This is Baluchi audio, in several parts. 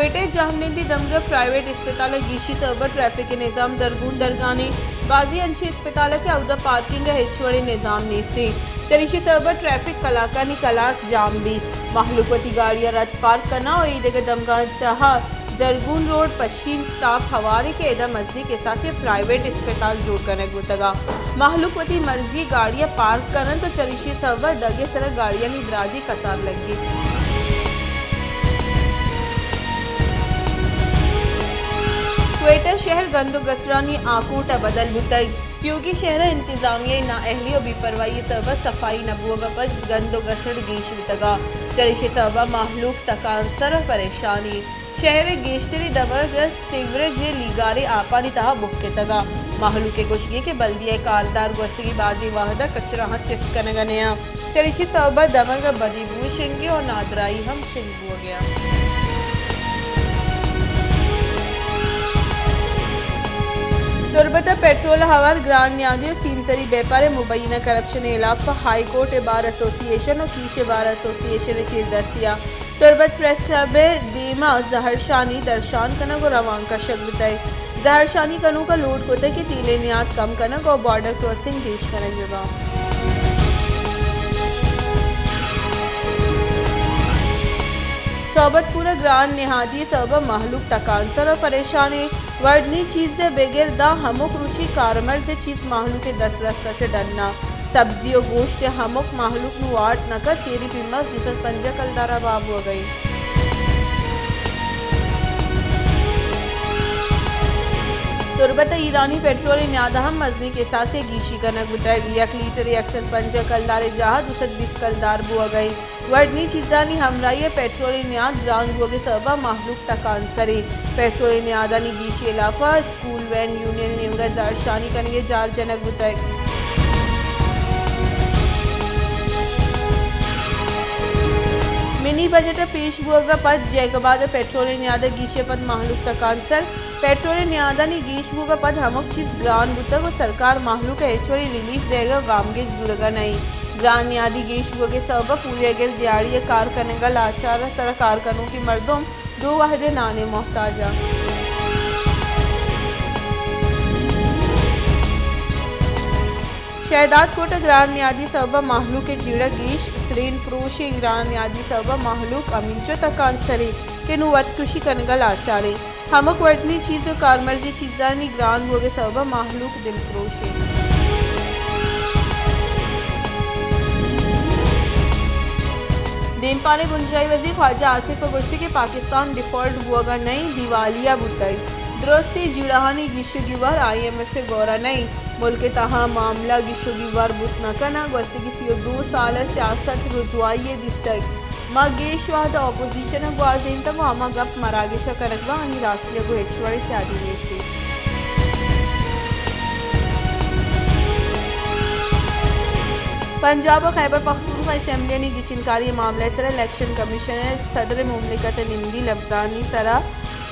کوئٹہ ءِ جہمنندی دمگ ءَ پرائیویٹ اسپتال ءِ گیشی سبب ءَ ٹریفک ءِ نظام درگون درگانے۔ بازیں انچیں اسپتال ءَ کہ اودا پارکنگ ءِ ہچ وڑیں نظام نیست اِنت۔ چریشی سبب ءَ ٹریفک کلاکانی کلاک جام بیت۔ مہلوک وتی گاڑیاں رد پارک کناں ءُ اے دگہ دمگاں تہا زرگون روڈ، پشین اسٹاپ ہوار اِنت کہ ادا مزنیں کساسے ءَ پرائیویٹ اسپتال جوڑ کنگ بوتگ اَنت۔ مہلوک وتی مرضی ءَ گاڑیاں پارک کن اَنت ءُ چریشی سبب ءَ ڈگ ءِ سرا گاڑیانی دراجیں قطار لگیت۔ کوئٹہ شہر گند ءُ گسڑانی آکوٹ ءَ بدل بوتگ۔ تیوگیں شہر ءِ انتظامیہ ءِ نااہلی ءُ بے پرواہی ءِ سبب ءَ صفائی نہ بوگ ءَ پد گند ءُ گسڑ گیش بوتگ اَنت۔ چریشی سبب ءَ مہلوک تکانسر ءُ پریشان اِنت۔ شہر ءِ گیشتریں دمگ سیوریج ءِ لیگاریں آپانی تہا بکتگ اَنت۔ مہلوک ءِ گوشگ اِنت کہ بلدیہ ءِ کاردار گوستگیں بازیں وہد ءَ کچرہ ہم چست کنگ ءَ نہ اَنت۔ چریشی سبب ءَ دمگ ءَ بدبوئے شنگ اِنت ءُ نادراہی ہم شنگ بوگ ءَ اِنت۔ تربت ءَ پٹرول ءَ ہوار گران نیادی ءُ سیمسری بیپار ءِ مبینہ کرپشن ءِ ہلاپ ءَ ہائی کورٹ ءِ بار ایسوسی ایشن ءُ کیچ ءِ بار ایسوسی ایشن ءِ چیردستی ءَ تربت پریس کلب ءِ دیما زہرشانی درشان کنگ ءُ روان کشگ بوتگ۔ زہرشانی کنوکاں لوٹ کتگ کہ تیل ءِ نیاد کم کنگ ءُ بارڈر کراسنگ گیش کنگ بہ بنت۔ صحبت پور ءَ گران نہادی ءِ سبب ءَ مہلوک تکانسر ءُ پریشان اِنت۔ وردنی چیز ءَ بگر داں ہمک روچی کارمرز ءِ چیز مہلوک ءِ دسترس ءَ چہ ڈن اَنت۔ سبزی ءُ گوشت ءِ ہمک مہلوک نوں وارت نہ کنت، سیری پیماز دو سد پنجاہ کلدار ءَ بہا بوگ ءَ اِنت۔ تربت ءَ ایرانی پٹرول ءِ نیاد ءَ ہم مزنیں کساسے ءَ گیشی کنگ بوتگ، یک لیٹرے یک سد پنجاہ کلدار ءِ جاہ ءَ دو سد بیست کلدار بوگ ءَ اِنت۔ وردنی چیزانی ہمراہی ءَ پٹرول ءِ نیاد گران بوگ ءِ سبب ءَ مہلوک تکانسر اِنت۔ پٹرول ءِ نیادانی گیشی ءِ ہلاپ ءَ اسکول وین یونین ءِ نیمگ ءَ زہرشانی کنگ ءِ جار جنگ بوتگ۔ منی بجٹ ءِ پیش بوگ ءَ پد جیکب آباد ءَ پٹرول ءِ نیاد ءِ گیشی ءَ پد مہلوک تکانسر۔ پٹرول ءِ نیادانی گیش بوگ ءَ پد ہمک چیز گران بوتگ ءُ سرکار مہلوک ءَ ہچ وڑیں ریلیف دئیگ ءِ گامگیج زورگ ءَ نہ اِنت۔ گران نیادی گیش بوگ ءِ سبب ءَ پوریاگرد دیہاڑی ءِ کار کنگ ءَ لاچار ءَ سرا کارکنوکیں مردم دو وہد ءِ نان ءِ محتاج اَنت۔ شہداد کوٹ ءَ گران نیادی ءِ سبب ءَ مہلوک ءِ جیڑہ گیش، سرین پروشیں گران نیادی ءِ سبب ءَ مہلوک ہمینچو تکانسر اِنت کہ نوں وت کشی کنگ ءَ لاچار اِنت۔ ہمک وردنی چیز ءُ کارمرزی چیزانی گران بوگ ءِ سبب ءَ مہلوک دلپروش اِنت۔ دیمپان ءِ بنجاہی وزیر خواجہ آصف ءَ گوشت کہ پاکستان ڈیفالٹ بوگ ءَ نہ اِنت، دیوالیہ بوتگ۔ درستیں جیڑہانی گیش ءُ گیوار آئی ایم ایف ءِ گور ءَ نہ اِنت۔ ملک ءِ تہا معاملہ گیش ءُ گیوار بوت نہ کناں۔ گوستگیں سی ءُ دو سال ءِ سیاست رسوائی ءَ دیستگ۔ ما گیش وہد ءَ اپوزیشن ءَ گوازینتگ ءُ ہما گپ مراگش ءَ کنگ ءَ آنی راستی ءَ گوں ہچ وڑیں سیادی نیست اِنت۔ پنجاب ءُ خیبر پختونخوا اسمبلی آنی گچینکاری ءِ معاملہ ءِ سرا الیکشن کمیشن ءَ صدر مملکت ءِ نمدی لبزانی سرا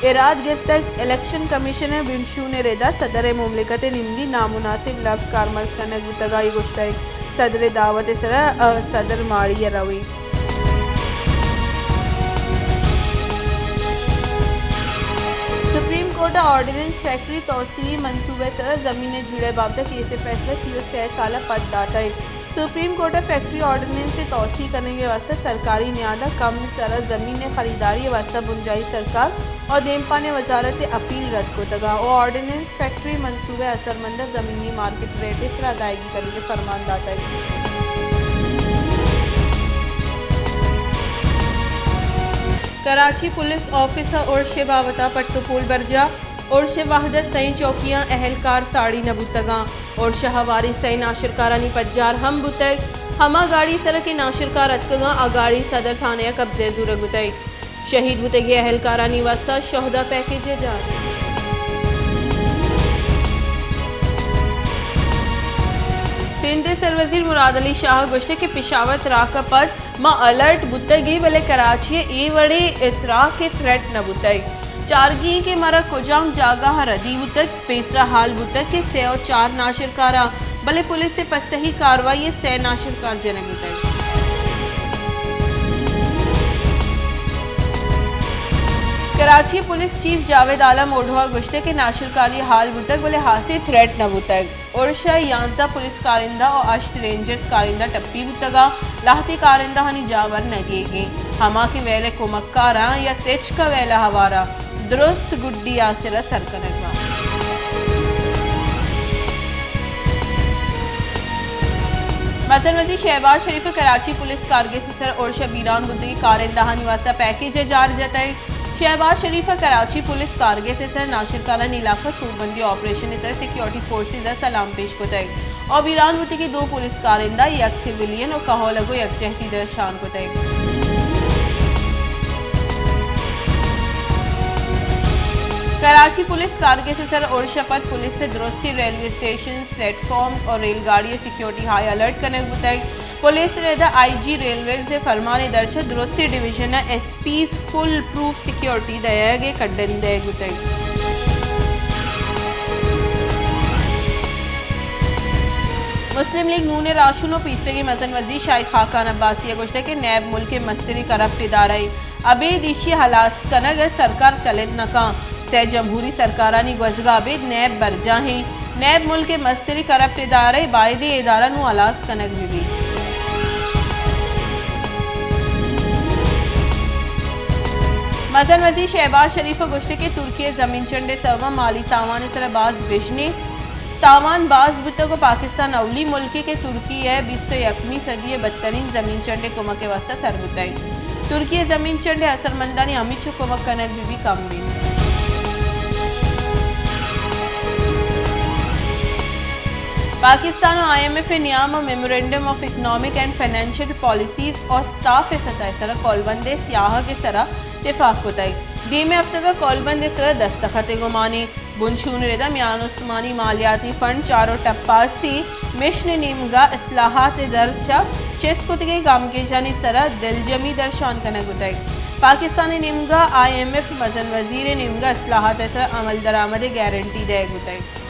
ایراد گپتگ۔ الیکشن کمیشن ءِ بنشون ءِ ردا صدر ءِ مملکت ءِ نمدی نامناسب لبز کارمرز کنگ بوتگ ءُ آئی ءَ گوشتگ صدر ءِ دعوت ءِ سرا، ءَ، صدر ماڑی ءَ رویں۔ سپریم کورٹ ءَ آرڈیننس فیکٹری توسیعی منصوبہ ءِ سرا زمین ءِ جیڑہ ءِ بابت ءَ کیس ءِ فیصلہ سی ءُ سئے سال ءَ پد داتگ۔ سپریم کورٹ ءَ فیکٹری آرڈیننس ءِ توسیع کنگ ءِ واستہ سرکاری نیاد ءَ کم سر ءَ زمین ءِ خریداری ءِ واستہ بنجاہی سرکار ءُ دیمپان ءِ وزارت ءِ اپیل رد کتگ ءُ آرڈیننس فیکٹری منصوبہ ءِ اثرمند ءَ زمینی مارکیٹ ریٹ ءِ سرا ادائیگی کنگ ءِ فرمان داتگ۔ کراچی پولیس آفس ءَ ارش ءِ بابت ءَ پٹ ءُ پول برجاہ۔ ارش ءِ وہد ءَ سئیں چوکیاں اہلکار ساڑی نہ بوتگ اَنت۔ ارش ءِ ہواریں سئیں ناشرکارانی پجار ہم بوتگ۔ ہما گاڑی ءِ سرا کہ ناشرکار اتکگ اَنت، آ گاڑی صدر تھانہ ءَ قبضہ ءَ زورگ بوتگ۔ شہید بوتگیں اہلکارانی واستہ شہدا پیکج ءِ جار۔ سندھ ءِ سروزیر مراد علی شاہ ءَ گوشتگ کہ پشاور تراک ءَ پد ما الرٹ بوتگ ایں، بلے کراچی ءَ اے وڑیں تراک ءِ تھریٹ نہ بوتگ۔ چارگی ایں کہ مارا کجام جاگہ ءَ ردی بوتگ، پیسرا ہال بوتگ کہ سئے ءُ چار ناشرکار اَنت، بلے پولیس ءِ پسہی کاروائی ءَ سئے ناشرکار جنگ بوتگ۔ کراچی پولیس چیف جاوید عالم اوڈھوا گوشتگ کہ ناشرکاری حال بوتگ بلے ہاسیں تھریٹ نہ بوتگ۔ ارش ء یانزدہ پولیس کارندہ و ہشت رینجرز کارندہ ٹپی بوتگ ء لہتے کارندہانی جاور نگیگ انت، ہما کہ ویل ء کمکاراں یا تچک ء ویل ء ہوار ء درست گڈی آسر ء سر کنگ ء انت۔ مزن وزیر شہباز شریف ء کراچی پولیس کارگس ء سر ارش ء بیران بوتگیں کارندہانی واستہ پیکج ء جار جتگ۔ شہباز شریف ء کراچی پولیس کارگس ء سر ناشرکارانی ہلاف ء سوبمندی آپریشن ء سر سیکیورٹی فورسز ء سلام پیش کتگ۔ آ بیران بوتگیں دو پولیس کارندہ، یک سویلین و کہول ء گوں یکجہتی درشان کتگ۔ کراچی پولیس کارگس ء سر ارش ء پد پولیس ء درستیں ریلوے اسٹیشنز، پلیٹ فارمز اور ریل گاڑی ء سیکیورٹی ہائی الرٹ کنگ بوتگ۔ پولیس ء ردا آئی جی ریلویز ء فرمان ء درچ ء درستیں ڈویژن ء SPs foolproof security دئیگ ء کڈن دئیگ بوتگ۔ مسلم لیگ نون ء راہشون و پیسریگیں مزن وزیر شاہد خاقان عباسی ء گوشتگ کہ نیب ملک ء مستریں کرپٹ ادارہ ء ابید ایشی ء ہلاس کنگ ء سرکار چلینج نہ کن۔ سئے جمہوری سرکارانی گوزگ ء ابید نیب برجاہ ایں۔ نیب ملک ء مستریں کرپٹ ادارہ ء، باید اے ادارہ نوں ہلاس کنگ بہ بیت۔ مزن وزیر شہباز شریف ء گوشتگ کہ ترکی ء زمین چنڈ ء سبب ء مالی تاوان ء سرا باز بژنیں تاوان باز بوتگ و پاکستان اولی ملکے کہ ترکی ء بیست و یکمی صدی ء بدترین زمین چنڈ ء کمک ء واستہ سر بوتگ۔ ترکی ء زمین چنڈ ء اثرمندانی ہمینچو کمک کنگ بہ بی کم بیت۔ پاکستان و آئی ایم ایف ء نیام ء memorandum of economic and financial policies اور سٹاف ء سطح ء سرا کولبند ء سیاہگ ء سرا تفاق کتگ۔ دیم ء ہفتگ ء کولبند ء سرا دستخط ء گمانے۔ بنشون ء ردا میان استمانی مالیاتی فنڈ چار و ٹپاسی مشن ء نیمگا اصلاحات ء درچ ء چست کتگیں گامگیجانی سرا دلجمی درشان کنگ بوتگ۔ پاکستان ء نیمگا آئی ایم ایف مزن وزیر ء نیمگا اصلاحات ء سرا عمل درآمد ء گارنٹی دئیگ بوتگ۔